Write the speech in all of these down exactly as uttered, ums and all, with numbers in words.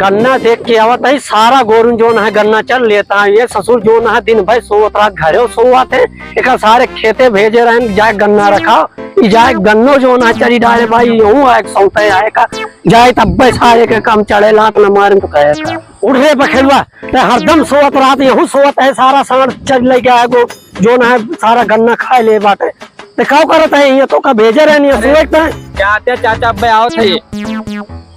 गन्ना देख के आवत ही, सारा गोरुन जौन है गन्ना चर लेत है। ये ससुर जौन है दिन भर सोवत रात घरे सोवत है, एका सारे खेते भेजे रहन, जाए गन्ना रखा, ई जाए गन्नो जौन है चरी डाले भाई, यहू है एक सौते आए का, जाए तब्बे सारे के काम चढ़े लात न मारे तो कहे का। उठ रे बखेलुआ, ते हरदम सोवत रात यहू सोवत है, सारा सांड चर ले गया है गो, जौन है सारा गन्ना खाए ले बाटे। ते का करत है ये तो का भेजे रहनी है अरे, सोवत है। चाचा, चाचा, अब्बे आवत है।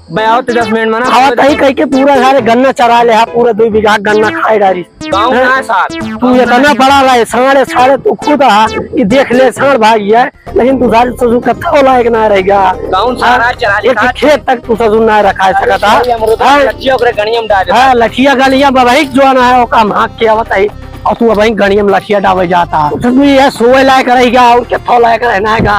अब्बे आवत है दस मिनट में ना। आवत है कह के पूरा सारे गन्ना चरा ले हा, पूरा दो बीघा गन्ना खाए डारी। गाँव हैं? ना है सार। तू इतना बड़ा रहे, साढ़े, साढ़े तू खुद हा कि देख ले, साढ़ भाग गया है, लेकिन तू सारे ससुर कत्थो लायक ना रहेगा। गाँव सारा हाँ? चरा ले एक सार। खेत तक तू ससुर ना रखा है अरे सकता। सारे अमरूद हाँ? लठिया ओकरे गणिया में डाल दे। हाँ, लठिया गलिया बबाई जो ना है, ओका हम हाँक के आवत है। और तू अबहीं गड़िया में लठिया डावे जाता। तो तू यह सोए लायक रही गा, और कत्थो लायक रहना है गा।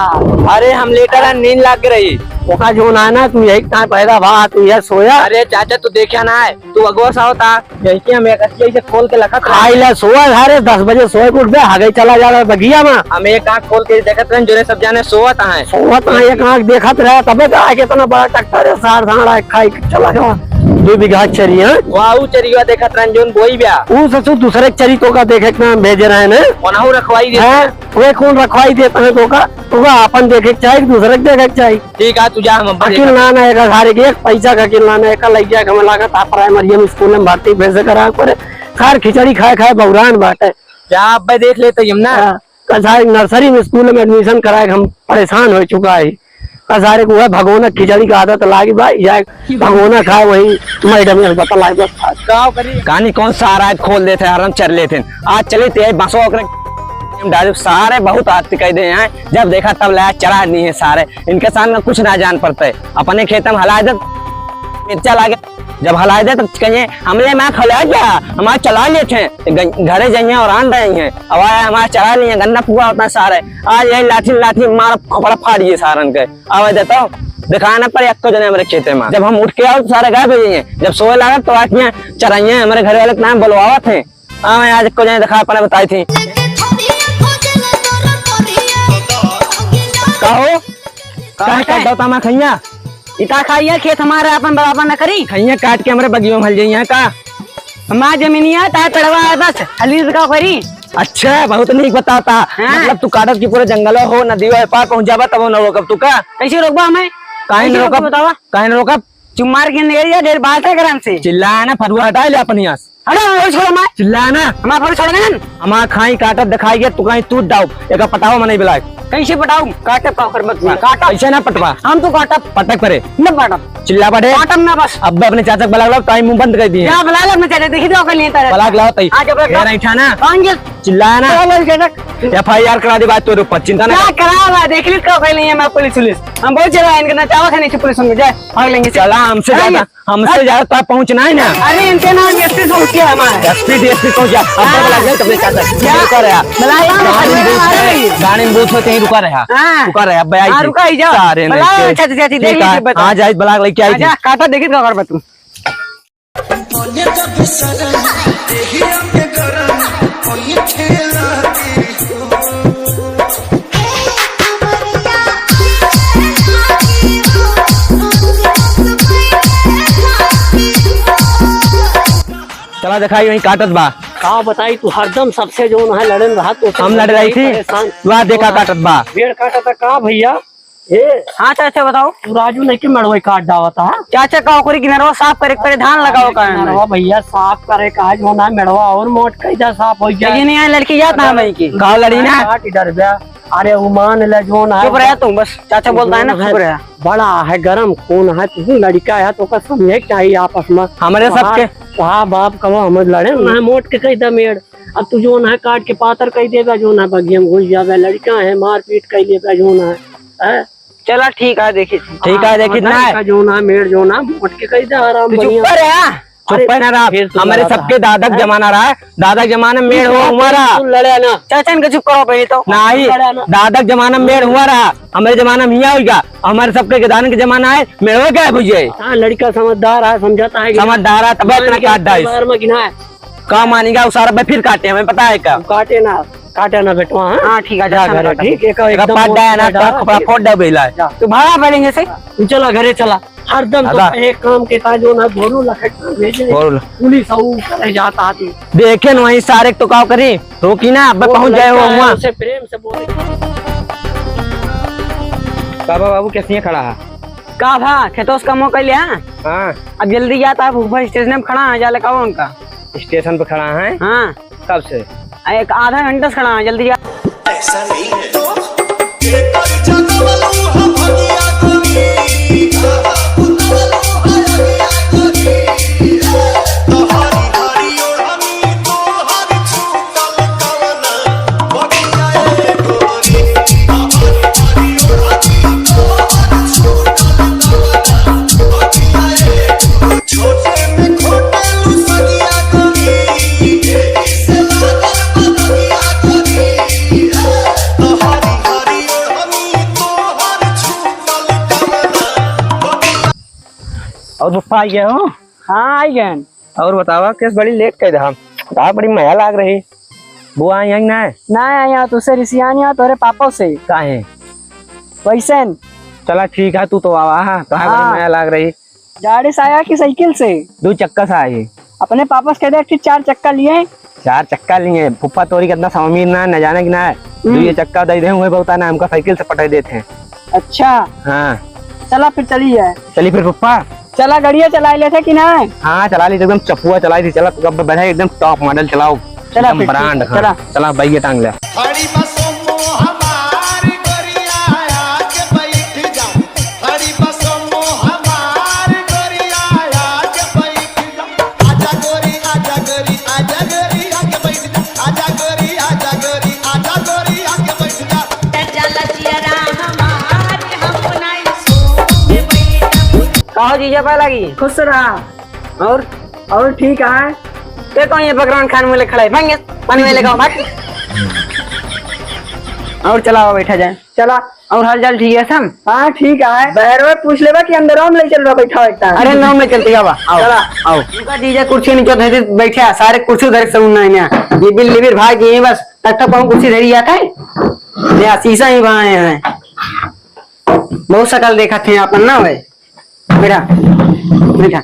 अरे हम लेटर है, नींद लाग रही। ओका जो ना है ना, तू यही कहाँ पैदा भा, तू यह सोया। अरे चाचा तू देखा ना है, तू अगवा सा होता, यही के हम एक अखिया से खोल के लखत रहे। खाई ले सोए, अरे दस बजे सोए के उठ बे, हगई चला जा रहा बगिया में। हम एक आँख खोल के देखत रहे, जोरे सब जाने सोवत है। सोवत है, एक आँख देखत रहे, तबे तो आके इतना बड़ा ट्रैक्टर है, सार धान आए खाई चला गया। दो बीघा चरी है। वाहू चरिया देखत रहन जोन बोई ब्या। ऊ ससुर दूसरे के चरी तोका देखे के नाम भेजे रहे ने। ओनहु रखवाई देत हैं, वे कौन रखवाई देत हैं तोका? तोका आपन देखे के चाही, दूसरे के देखे के चाही। ठीक है, तू जा, हम अब्बे अकिल देखत ना ना एका सारे के, एक पैसा का अकिल ना ना एका, लग जाए, हमें लागत आप प्राइमरी में स्कूल में भर्ती भेजे करा करे। सार खिचड़ी खाए खाए बौरान बाटे। जा, अब्बे देख लेते ही हम ना। हाँ। का सारे नर्सरी में स्कूल में एडमिशन कराए के हम परेशान हो चुका है। का सारे को वह भगोना खिचड़ी का आदत लागी भाई, जाए भगोना खाए वही मैडम के बता लाए बस। का करी? कहानी कौन सा आ रहा है, खोल देते हैं, आराम चर लेते हैं। आज चले ते बसो ओकरे डाले सारे बहुत आदत कह दे हैं। जब देखा तब लाया चरा नहीं है सारे। इनके साथ में कुछ ना जान पड़ते। अपने खेत में हला दे, मिर्चा लागे। जब हला दे तो कहिए, "हमले माँ खला गया, हमारे चला लेते हैं।" घरे जाइए और आन रहे हैं। अब आया हमारा चला लिए, गन्ना फुआ होता है सारे। आज यही लाठी लाठी मार खोपड़ा फाड़ दिए सारन के। आवे देता हूँ, दिखाना पड़े एक्को जने हमारे खेते में। जब हम उठ के आओ तो सारे गायब हो जाइए। जब सोए लागत तो आखियाँ चराइए, हमारे घर वाले के नाम बुलवावत हैं। हाँ, मैं आज एक्को जने दिखा अपने बताई थी। कहो, का काहे? काट दो तामा खैया? इता खाइया खेत हमारा अपन बराबर न करी। खैया काट के हमरे बगियो में हल जाइया का? हमार जमीनिया तार पेड़वा है बस, हली का करी। अच्छा, बहुत नीक बताता। हाँ। मतलब तू काटत की पूरे जंगल हो, नदियों है पार पहुँच जाबा, तब न रोकब तू का? कैसे रोकबा हमें? काहे न कैसे रोकब? रोकबा बतावा? काहे न रोकब? चुप मार के निकल जा, ढेर बात है करम से। चिल्लाया ना, फरुआ हटा ले अपनी आस। हटा, हमार छोड़ हमार। चिल्लाया ना। हमार फरुआ छोड़ देन। हमार खाई काटत दिखाई गया, तू कहीं तू दाऊ। एका पटावा मने बिलाय। कैसे पटाऊ? काटब का ओकर मत हुआ, काटब। कैसे ना पटवा? हम तो काटब। पटक परे। न काटब। चिल्ला पड़े। काटब ना बस। अब अपने चाचा के बलाग लाओ, ताई मुंह बंद कर दिए। क्या बलाग लाओ अपने चाचा, देखी दो ओकर लिए तारे। बलाग लाओ ताई। आज ओकरा ढेर ऐठा ना। कौन गेल? चिल्ला ना। चलो, चलो। F I R करा दे बात तोरे ऊपर, चिंता ना क्या कर। करा बा? देख ली का कहले मैं पुलिस उलिस। हम बहुत जगह इनके नचावा खाने से पुलिस में जाए, भाग लेंगे। चला, हमसे भाग ज्यादा, लेंगे। हमसे ज्यादा तो पहुँचना है ना। अरे, इनके नाम S P पहुँच गया हमारा। S P, D S P पहुँच गया। अब हाँ। बलाग ले, तब ले चाचा। क्या? रुका रहा। बलाग ला, गाड़ी में बूथ है, गाड़ी में बूथ होते ही रुका रहा। हाँ। रुका रहा, अब भाई हाँ, जी। रुका ही जाओ। सारे बलाग नहीं थे। चाची, चाची, देख ठीक है। लीजिए, बताओ। हाँ, जाए, बलाग लेके आई आजा, थी। काटा देखी का कर बा तू। चला देखाई वहीं काटत बा। का बताई तू हरदम सबसे जौन है लड़न रहा तो हम लड़ रही थी। परेशान। वाह देखा काटत बा। पेड़ काटत का भैया? ए, हाँ चाचा, बताओ। तू राजू नहीं के मड़वई काट डावत हा? चाचा, का ओकरी किनारवा साफ करे के पड़े, धान लगाओ का है? किनारवा भैया साफ करे का है, जो ना मेड़वा और मोट कई जा साफ हो जाए। लेकिन यहाँ लड़की जात ना भाई की। गाँव लड़ी ना। काट डर बे। अरे वो मान ले जो ना। चुप रहे तुम, बस चाचा बोलता है ना, जो चुप रहे। बड़ा है, गरम खून है, तू लड़का है, तो का समझे के चाहिए आपस में। हमारे सबके। हाँ बाप कहो हम लड़े ना, मोट के कई दा मेड़। अब तू जो ना काट के पातर कई देबे, जो ना बगिया में घुस जाबे, लड़का है, मारपीट कई देबे, जो ना है। हैं? चला ठीक है, देखी। ठीक है, देखी ना। का जो ना, मेड़ जो ना, मोट के कही दे आराम तू चुप बढ़िया। कर यार। चुप अरे, कर ना रहा। फिर तू हमारे लड़ा सबके रहा। दादा का हैं? जमाना रहा है। दादा के जमाना में मेड़ हुआ, हुआ रहा। तू लड़े ना। चाचा, इनका चुप करो पहले तो। नहीं, लड़े ना। दादा के जमाना में मेड़ हुआ रहा। हमारे जमाना में हिया होइगा। हमारे सबके दादा के जमाना है, मेड़ हो गया भुजे। हाँ, लड़का समझदार है, समझता है कि समझदार है, तब इतना काट डाइस। बार में गिना है। का मानेगा, उ सारा बे फिर काटे, हमें पता है का। तू काटे ना, काटे ना बेटवा, हाँ? हाँ, ठीक है, जा जा घरे, काटा। ठीक है, का एका एकदम पाट मोट डाया ना, डाला, का कपड़ा ठीक? फोड़ दे बेला। जा। तू भागा पड़ेंगे से। तू चला घरे चला। हरदम तो दादा। कहे काम के था जो ना घोरू लखट भेजे। घोरू ल- पुलिस आऊ करे जात आती। देखे न वहीं सारे तो काव करी, रोकी ना, अब वो पहुंच जाए हो लड़का है, वहाँ। उसे प्रेम से बोले। का बा बाबू, कैसे खड़ा है? का भा, खेतोस का मौका लिया? हाँ। अब जल्दी जाता है, ऊपर स्टेशन में खड़ा है, जा लेकाओ उनका। स्टेशन पे खड़ा है? हाँ। कब से? एक आधा घंटा से खड़ा है, जल्दी जा। ऐसा नहीं है। और पप्पा आ गए हो? हाँ, आ गए। और बतावा, कैस बड़ी लेट कर दे हम? का बड़ी मया लाग रही। बुआ आई है कि ना? ना आई है, तुझसे रिसियानी है तोरे पापा से। काहे? वैसे न। चला ठीक है, तू तो आवा, हाँ, तो हाँ। बड़ी मया लाग रही। गाड़ी से आया कि साइकिल से? दो चक्का से आई। अपने पापा से कह दे, एक ठे चार चक्का लिए। चार चक्का लिए? फूफा तोरी कितना अमीर ना, न जाने कि ना। हम्म। दो ये चक्का दे दे, वही बहुत है ना, हमका साइकिल से पटाई देते हैं। अच्छा। हाँ। चला फिर चली जाए। चली फिर फूफा। चला, गड़िया चला लेते कि ना? हाँ, चला लेते, एकदम चपुआ चलाई थी। चला, तू अब बढ़ा, एकदम टॉप मॉडल चलाओ, चला एकदम फिर, ब्रांड। हाँ। चला। चला, बैगे टांग ले। हरी बसों हमार गोरिया आके बैठ जा, हरी बसों हमार गोरिया आके बैठ जा, आजा गोरी, आजा गोरी, आजा गोरी आके बैठ जा, आजा गोरी, आजा गोरी, आजा गोरी आके बैठ जा। का हो जीजा, पाए लागी? खुश रहा। और? और ठीक है। ते कौन ये बकरान खान मुँह ले खड़ा है? भाग, पानी में लेके आओ, भाग। और चलाओ, बैठा जाए। चला। और हाल चाल ठीक है सब? हाँ, ठीक है। बहरवे पूछ लेबा कि अंदर में ले चल रहा, बैठा, बैठा। अरे, अंदर में चलती है बा। आओ, चला। आओ। उनका जीजा कुर्सी नीचे धर दे, बैठे हैं, सारे कुर्सी उधर से उन्ना है ना। ये बिल लिबिर भाई जी, बस तख्ता पाऊँ कुर्सी धरी जाता है। ये शीशा ही वहाँ है। बहुत शकल देखा थे अपन ना भाई। बैठा, बैठा।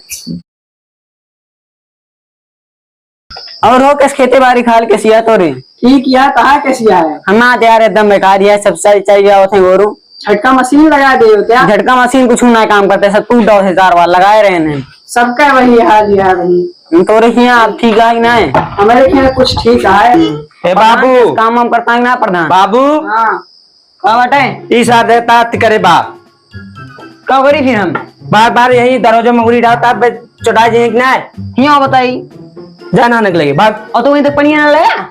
और हो, कैस खेती बारी खाल कैसिया तोरे? ठीक या, कहाँ कैसिया है? हम ना यार, एकदम बेकार या, सब सही, सही जावत है गोरू। झटका मशीन लगा दे हो क्या? झटका मशीन कुछ ना काम करते, सब टूट जावत है, चार बार लगाए रहे हैं। सबका वही हाल या भाई। तोरे हियाँ आप ठीक है कि नहीं? हमारे हियाँ कुछ ठीक है। ए बाबू। काम वाम करता है ना प्रधान? बाबू। हाँ। का बाटे? ई सार देता करे बा। का करी फिर हम? बार बार यही दरवाजा मंगुरी डालता, बे चोटा जाए कि ना? हियाँ बताई। जा नहाने के लगे, भाग। और तू वहीं तक पनिया ना लाया?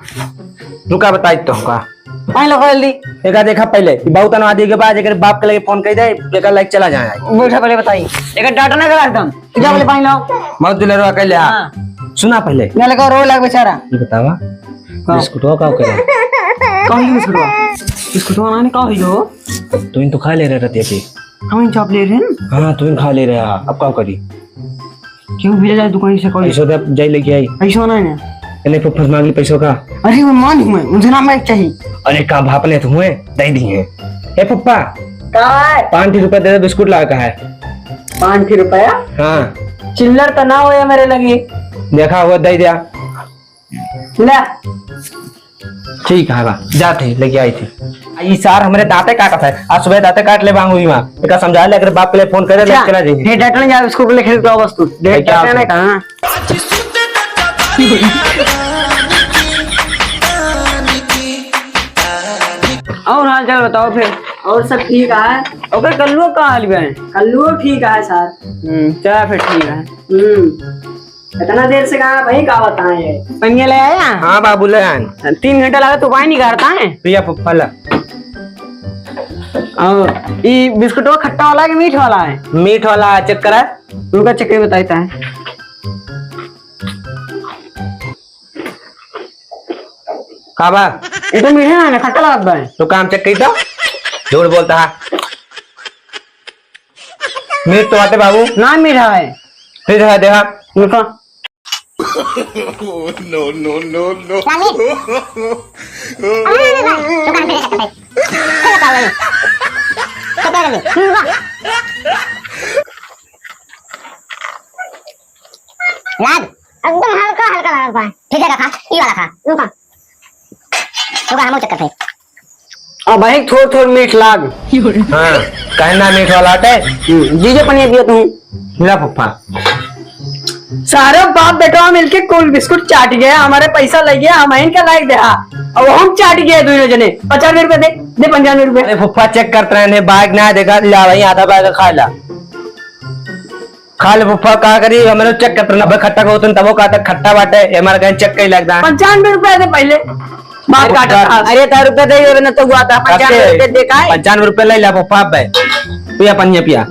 रुका, बताई तो का। पानी लो, खोल दी। एका देखा पहले, ई बहुत अनवादी के बाद, एकर बाप के लगे फोन कर दे, एका लाइक चला जाए। बैठा पहले बताई। एका डाटा ना करा एकदम। जा पहले पानी लाओ। मौत दुलरवा कर ले आ। हाँ। सुना पहले। ना लगा रो लाग बेचारा। ये बतावा, हाँ। बिस्कुटवा का करे? कौन सी बिस्कुटवा? बिस्कुटवा ना, का हुई हो? तू इन तो खा ले रहे रहते थे। हम इन चॉप ले रहे हैं? हाँ, तू इन खा ले रहे हैं। अब का करी? क्यों भैया, जाए दुकान से कोई? पैसो दे, जाई लेके आई। पैसो ना है ना। इन्हें फुफ्फस मांग ली पैसों का। अरे वो मान हूँ मैं, मुझे ना मैं चाहिए। अरे का भाप ले तू हुए, दे दी है। ए फुफ्फा। का है? पाँच रुपया दे दे, बिस्कुट ला का है। पाँच रुपया? हाँ। चिल्लर तो ना होया मेरे लगे। देखा हुआ, दे दिया। ले। ठीक है बा, जात है, लेके आई थी। आ, ई सार हमरे दांते काटत है। आज सुबह दांते काट ले बांगू ई माँ। एका समझा ले, अगर बाप के लिए फोन करे, अच्छा, लेके चला जाइए। ढेर डटने जा, उसको लेके तो बस तू। ढेर क्या डटने होता है? कहाँ? और हाल चाल बताओ फिर। और सब ठीक है। ओकर कल्लुओ का हाल बा? कल्लुओ ठीक है सर। हम्म, चला फिर ठीक है। हम्म। इतना देर से कहाँ भाई, का बताएं? पनिया ले आया? हाँ बाबू, ले आन। तीन घंटा लगा, तू पानी नहीं करता है। पिया फुफ्फा ला। और ई बिस्कुटवा खट्टा वाला है कि मीठ वाला है? मीठ वाला है, चेक करा। रुका, चेक करके बताता है। का बा? ये तो मीठा ना, खट्टा लागत बा। तो काम चेक करी तो। झूठ बोलता है। मीठ तो आते बाबू। ना मीठा है। फिर है देखा। रुको। No, no, no, no। रानी। अरे, अरे, अरे, दुकान पे ले सकते हैं। चलो, चलो, चलो। चलो, चलो, चलो। लाग। एकदम हल्का हल्का लागत बा। ठीक है, खा, ई वाला खा। रुका। रुका, हम चेक करते हैं। अब भाई थोड़ थोड़ मीठ लाग। हाँ, कहना मीठ वाला आटे। हम्म, जीजे पनिया पिया तू। मिला फुफ्फा। सारे बाप बेटवा मिलके कुल बिस्कुट चाट गया, हमारे पैसा ले गया, हम इनका लायक देहा। अब हम चाट गया दोनों जने। पचानवे रुपए दे, दे पचानवे रुपए। अरे फुफ्फा चेक करत रहे, बैग ना देखा, ला भाई आधा बैग खा ला। खा ले फुफ्फा, का करी, हमरे चेक करत रहे, अबे खट्टा को तुम तबो का तक खट्टा बाटे, हमारे कहीं चेक कहीं लगता है। पचानवे रुपए दे पहले। बाप अरे काटा फुफ्फा। था। अरे दस रुपए दे, ये ना तो हुआ था, पचानवे रुपए दे का है? पचानवे रुपए ले ला फुफ्फा, अबे। पिया पानी, पिया।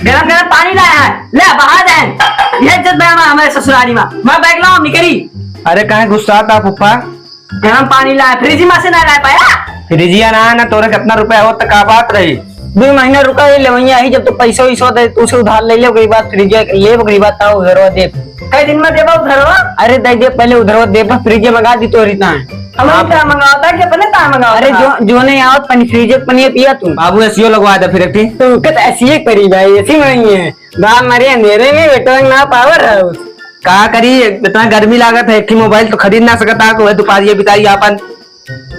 गरम गरम पानी लाया है, ले बहा दे। ये इज्जत बे हमारे ससुराली में। मैं बैग लाओ निकरी। अरे काहे गुस्सा था फुफ्फा? गरम पानी लाया, फ्रिज में से ना ला पाया। फ्रिजिया ना, ना तोरे कितना रुपया हो त का बात रही? दो महीना रुका ही ले, वहीं आई जब तो पैसा वैसा दे, तू से उधार ले ले, ओकरी बाद फ्रिज ले, ओकरी बाद ताऊ उधरवा दे। कई दिन में देबा उधरवा? अरे दे दे, पहले उधरवा दे, बस फ्रिज मंगा दी तोरी ताए। हम हाँ। क्या मंगावता कि अपने ताए मंगावता? अरे जो, जो नहीं आवत पानी, फ्रिज के पानी पिया तू। बाबू एसीओ लगवा दे फिर एक ठी। तो उनके तो एसीए परी भाई, एसी में नहीं है। बाप मरे अंधेरे में, बेटवा ना पावर हाउस। का करी, इतना गर्मी लागत है, एक ही मोबाइल तो खरीद ना सकता, तो वह दुपहरिया बिताई आपन।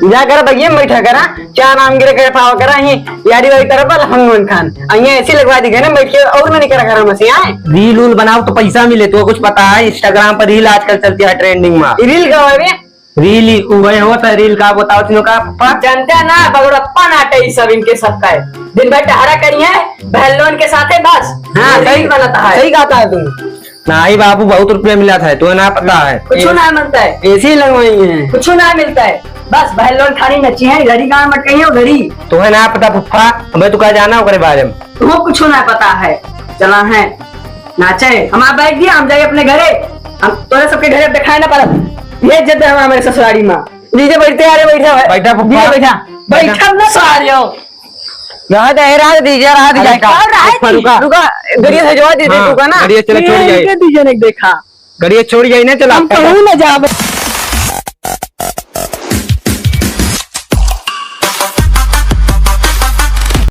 जा कर बगिया में बैठा करा, चार आम गिरे करे पावा करा, ही यारी वारी तरफ वाला हनुमान खान। अइया एसी लगवा दी घर में बैठ के, और ना निकला घर में से आए। रील उल बनाओ तो पैसा मिले, तो कुछ पता है, Instagram पर रील आजकल चलती है ट्रेंडिंग में। रील का बारे? रील ही, वही होता है, रील का बताओ तीनों का पप्पा? जनता ना, बगड़प्पा नाटे ई सब इनके सबका है। दिन भर टहरा करी है, बहन लोगन के साथे बस। हाँ, रील सही, बनता है। सही कहता है तू। नाहीं बाबू, बहुत रुपया मिला था, तुम्हें ना पता है। कुछ ना मिलता है। एसी लगवाई है। कुछ ना मिलता है, बस बहन लोगन खाली नची है, घड़ी गाँव मटकई है, घड़ी। तुम्हें ना पता फुफ्फा, हमें तो का जाना ओकरे बारे में। तुमको कुछ ना पता है, चला है नाचे। हमारा बैग दिया, हम जाए अपने घरे। हम तोरे सबके घरे देखाए ना पड़त। ये इज्जत है हमारे ससुरारी में। जीजे बैठते, अरे बैठा है। बैठा फुफ्फा। जीजे बैठा। बैठा। बैठा ना सारे हो। रहा दे, रहा दे, जीजे, रहा दे, अरे जाए। का? और रहा फुफ्फा, दे। रुका। रुका, गड़िया से जवा दे दे, हाँ, रुका ना। गड़िया चला, छोड़ ये जाए। इनके दीजे ने देखा। गड़िया छोड़ जाए ना, चला। हम कहूँ ना जावे।